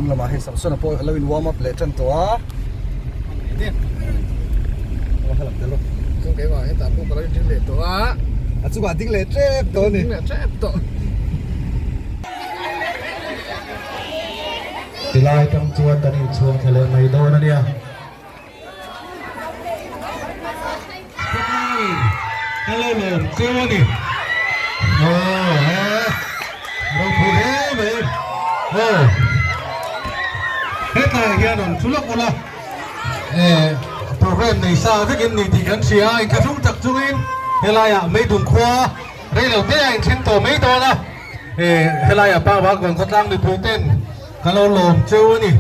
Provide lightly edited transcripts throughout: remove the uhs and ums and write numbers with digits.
Hnung lamah hei Samsona pawh a lo in warm up leh tan tawh a. Chuan keimah hetah pawh ka lo in ding leh tawh a. A chungah ding leh tep tawh a ni. Ding leh tep tawh. Tilai tang chuan kan inchhuang thla leh mai dawn a nia. Ka lo lawm cheu a ni. Aw he ropui hle mai. Aw hetlaiah hian rawn thu lawk ula eh program nei sa vekin ni tih kan hria a, inthlahrung tak chungin helaiah Meidum khua reilo te a inthleng tawh mai dawn a, eh helaiah Pangvakawn khawtlang mipui ten ka lo lawm cheu a ni.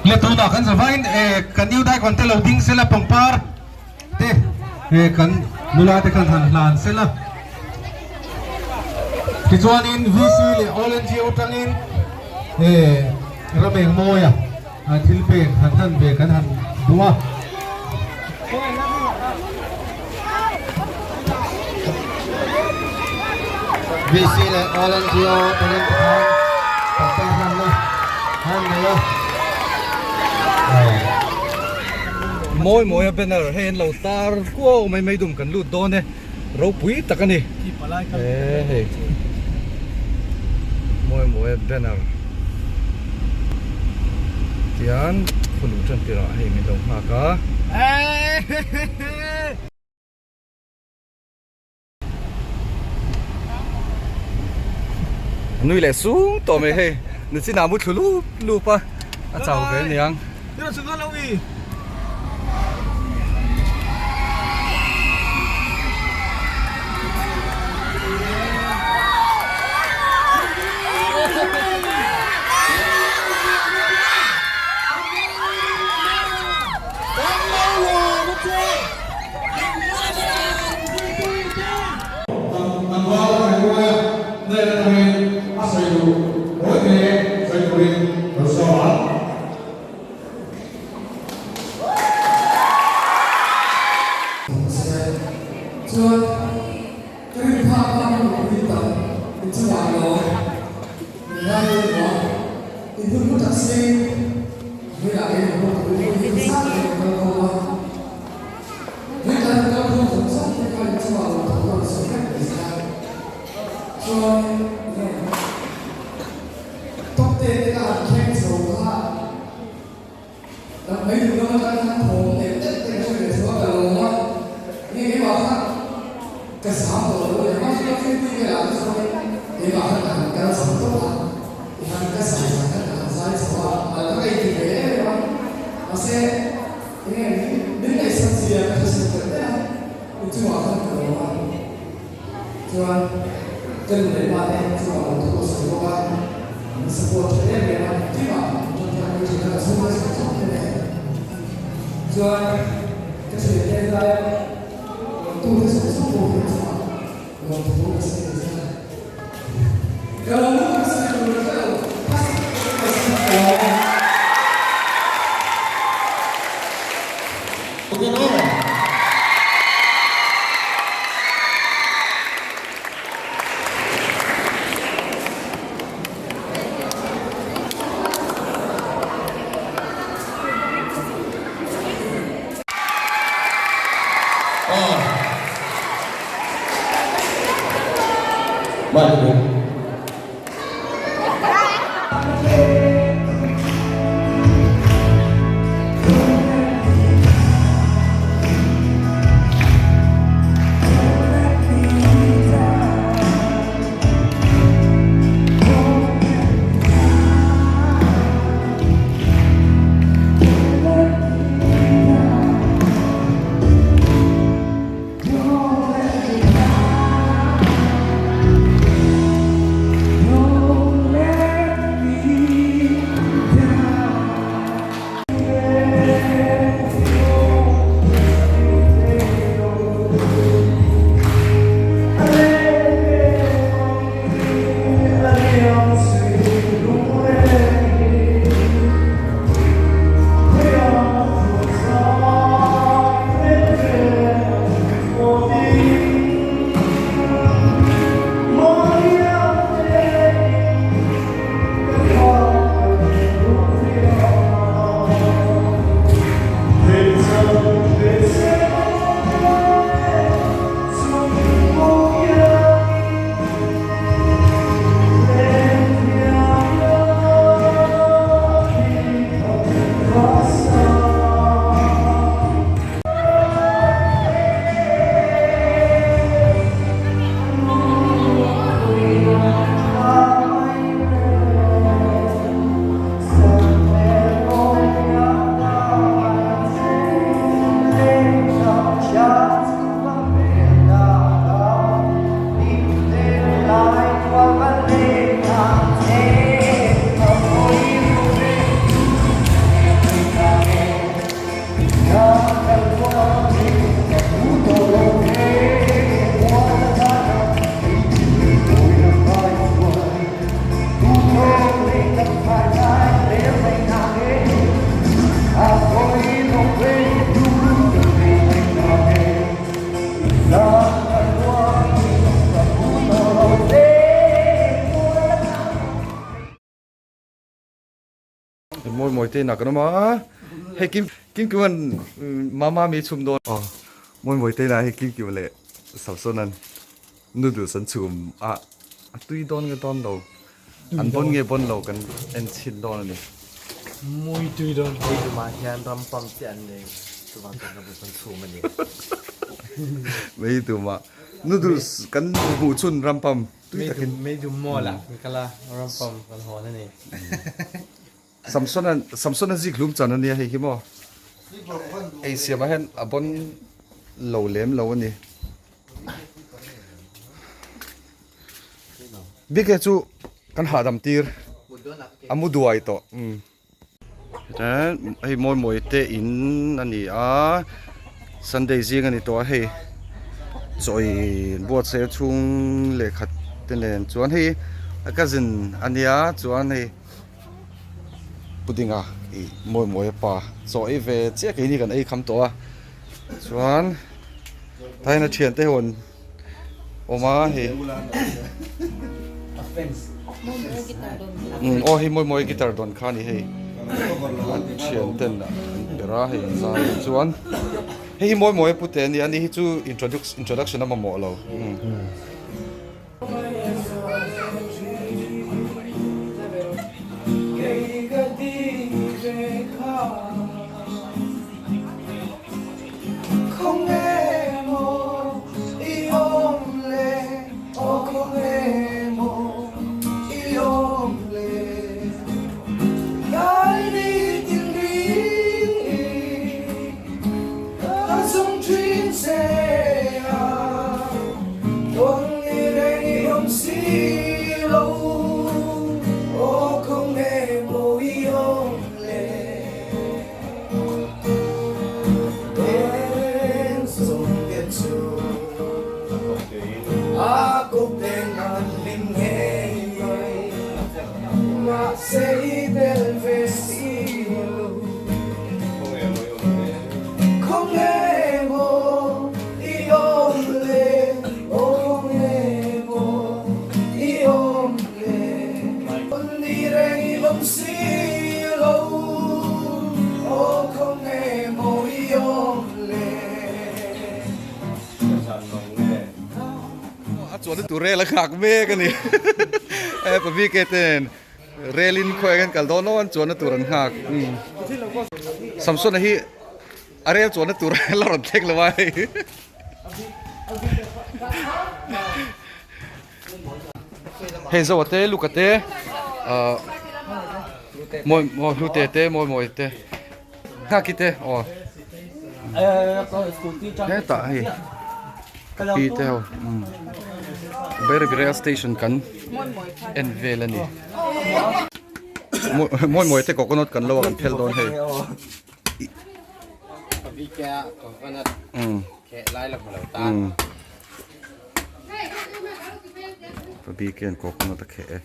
Le tunah kan zavain eh kan new daikon te lo ding sela pangpar te eh kan nula te khan han hlan sela tichuanin VC leh All NGO tangin eh Rameng Mawia thil pek han hlan ve kan han duh a. VC leh All NGO tangin tikhan pangpar hlanna an nei a. Mawi mawi a banner hei an lo tar kuau mai mai dum kan lut dawn e ropui tak a ni e hei mawi mawi a banner tian khawluh tan tirah hei min lo nghak a. Nui leh sung tawh mai hei nichinah mu thlu lup lup a a chau ve aniang. Tlangval a rawn ruai a, hnen atangin a sawi duh hawi te sawi turin lo sawm a. Chuan ka rin phak a ka mipui tam in chungah lawm min ngai deuh a, in hun hlu tak seng hmeiah in a hawt tur hi in zat leh kal khawm a. Heta kan kal khawm zawng zawng te kha in chungah lo tho rawn sawi vek mai se a, chuan eng top te te kha han thleng chho kha lam mai duh lam atang khan thawm leh deuh te ka hre ve chho a ka lawm a, nge keimah kha ka zam tawh lo a ni, mahse ka fifty velah te chuan keimah khan ka han kal chho tawp a, tihan ka zai zan khan ka han zai chho a, mal kha ka inti ve em em a, mahse. Enge min ngaihsak zia ka hre chhuk telh telh a, in chungah khan ka lawm a, chuan ka nu leh pa te chungah lawm thu ka sawi bawk a, min support tha em em a, engkimah min tawngtai pui thin a, ka chhungte zawng zawng te nen chuan ka thiante laia lawmtu te zawng zawng pawh hi chungah lawm thu ka sawi ve zel a, ka lawm lutuk ka sawi tur ka hre lo, ka sawi ka lawm a. Mawi te inah kan awm a, hei Kim Kim Kima'n Mama mi chhum dawn. Aw Mawi Mawi te inah hei Kim Kima leh Samsona'n noodles an chhum a, a tui dawn nge dawn lo, an bawn nge bawn lo kan en chhin dawn a ni. Mawi tui dawn. Hei tumah hian ram pump chiah an nei, chuvang chuan noodles an chhum a ni. Mei tumah noodles kan hmuh chhun ram pump. Tui takin. Meidum mall ah kan kal a, ram pump kan hawn a ni. Samsona Samsona zik hlum chan a nia hei hi maw. Ei siamah hian a bawn lo lem lo a ni. Bike chu kan hahdam tir a mu duai tawh. Hei mawi mawi te in a ni a Sunday zing a ni tawh a hei chawi buatsaih a chhung lehkhat te nen chuan hei a cousin a nia chuan hei pudding a ih mawi mawi a pa chaw ei ve chiah keini kan ei kham tawh a chuan tah hian a thiante ho an awm a hei aw hei mawi mawi guitar dawn kha a ni hei an thian ten an ber a hei an zai ah chuan hei hi mawi mawi a pute a nia ani hi chu introduction a mamawh lo. A chuan na tur rel a nghak mek a ni e pa bike ten rel in khawi an kal dawn aw an chuan na tur an nghak Samsona hi a rel chuan na tur la rawn thleng lo a hei. Hei zo te luka te ah mawi mawi hlute te mawi mawi te nghaki te aw hetah hei pi te ho Bairabi rail station kan en vel a ni mawi mawi te coconut kan lo a kan phel dawn hei. Pabi khian coconut a kheh e.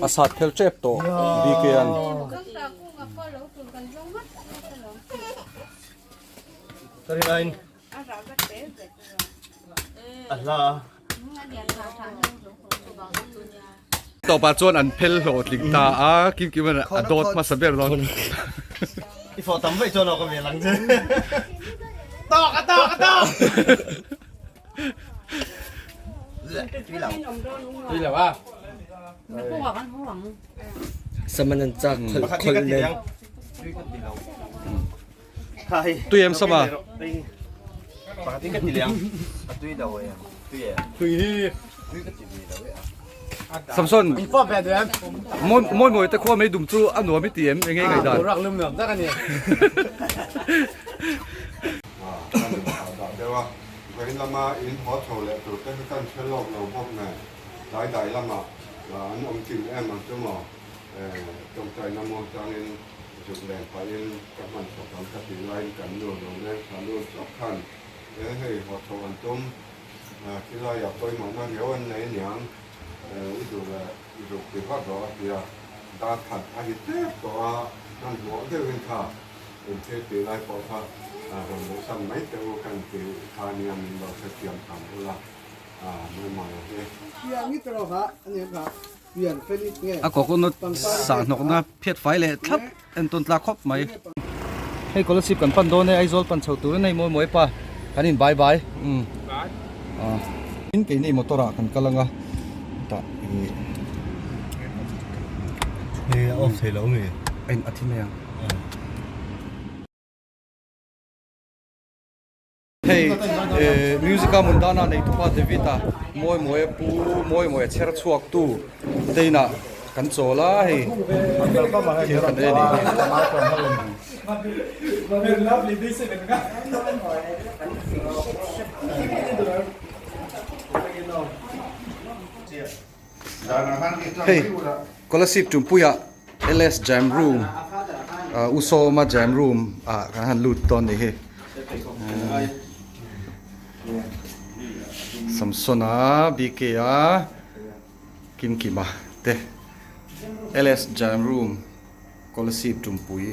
A sat phel tep tawh BK an. Tawpah chuan an phel hlawhtling ta a, Kim Kim an a dawt hmasa ber dawn. I fawh tam vaih chuan aw ka ve lang che. Tawk a tawk a tawk! Tui lo a. Saman an chak kholh kholh nen. Tui em sama? Samson, mawi mawi te khua mei dum chu a nuam i ti em? Enge ngaih dan? Rak lum nuam tak a ni. Vawiin lama in haw chho leh tur te kha kan hre lawk lo bawk nen tlai dai lamah an awm kim em ang chu maw tawngtaina muang changin zuk len pahin ka hman chawp ang ka tih laiin kan nu lo leng thla lut chawp khan e hei haw chho an tum. Khilaiah pawimawhna riau an nei aniang, i duh leh i zuk ti vat rawh a ti a, dar khat a ri tep tawh a, hmanhmawh deuhin kha inthil tih lai pawh kha rawn luhsan mai teh u kan ti kha nia min lo hrethiam tham ula mawi mawi a hi. A coconut sahhnawkna phiat fai leh thlap entawn tlak khawp mai. Hei scholarship kan pan dawn e Aizawl pan chho turin hei mawi mawi pa kan in bye bye umm tin keini motor ah kan kal anga tah ih Hei a off thei lo mi en a thi mai ang. Hei music a mundana nei tupa David a mawi mawi a pu mawi mawi a chher chhuak tu te inah kan chawl a hei thil kan ei a nih hi. Hei Kolasib Tumpuia LS Jam Room U Sawma Jam Room ah kan han lut dawn ni hi Samsona BK a Kimkima te LS Jam Room Kolasib Tumpui.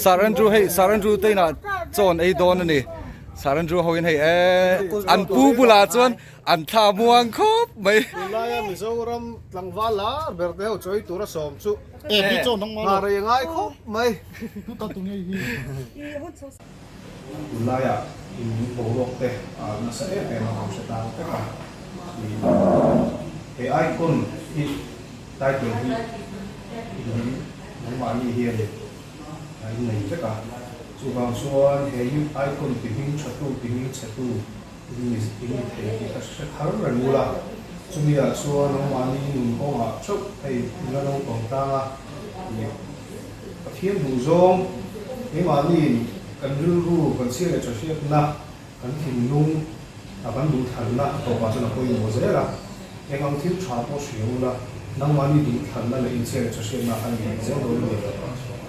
Sarandru hei Sarandru te inah chawn ei dawn a ni Sarandru ho in hei eh an pu bulah chuan an thla muang khawp mai. Tunlaia Mizoram tlangval lar ber te ho chawi tura sawm chu hna rei a ngai khawp mai. Tunlaiah in boruak te nasa em em a kan hre tang vek a, he icon hi title hi in nangmahni hian a innei vek a, chuvang chuan he icon ti hming tha tu ti hming chhe tu in ni in ni thei tih ka hre thar reng ula, chumi ah chuan nangmahni nun kawngah theuh hei in la naupang tang a ih Pathian duh zawng keimahniin kan rilru kan chhia leh tha hriatna kan thinlung a kan duhthlanna tawpah chuan a pawimawh zel a, eng ang thil tha pawh hria ula nangmahni duhthlanna leh inchhia leh tha hriatna khan in zel dawn a ni.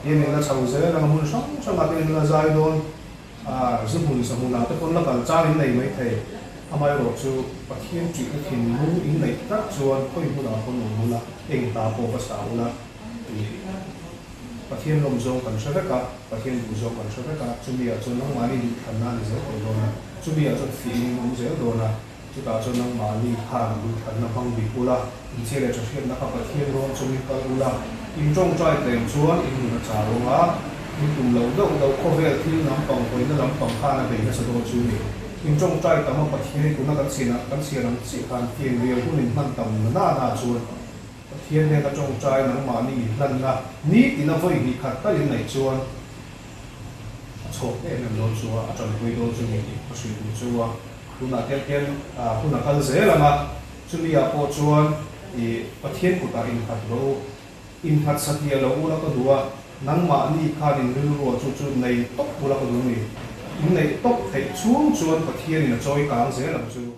Tian in la chho zel ang a hmun hrang hrangah te in la zai dawn. A zu hmun sa hmunah te pawn la kal chang in nei mai thei. Amaherawh chu Pathian ṭihna thinlung in neih tak chuan khawi hmunah pawn awm ula, eng hna pawh va sa ula tih Pathian lawm zawng kan hre vek a, Pathian duh zawng kan hre vek a, chumi ah chuan nangmahni duhthlanna a ni zel tawh dawn a, chumi ah chuan fiah in awm zel dawn a, chutah chuan nangmahni khan duhthlanna hmang bik ula, inchhia leh ṭhahriatna kha Pathian rawn chungin kal ula, in ṭawngṭai tlem chuan in nun a chau ang a, in tum loh deuh deuh khawvel thil lampang hawina lampang khan a bei nasa dawn chu ni. In ṭawngṭai tam a Pathian tuna kan chhian kan chhian ang chiah khan fian riau hun in hman tam na na na chuan Pathian hnena ṭawngṭai nangmahni inhlanna nitin a vawi hnih khat tal in neih chuan a chhawk em em dawn chu a, a ṭanpui dawn chu ni tih ka hrilh duh chu a. Tunah hian hian hun a kal zel ang a, chumi ah pawh chuan ih Pathian kutah innghat rawh u, innghat satliah lo ula ka duh a, nangmahni khan in rilruah chu chu nei tawp ula ka duh ni. In neih tawp theih chhung chuan Pathianin a chawi kang zel ang chu.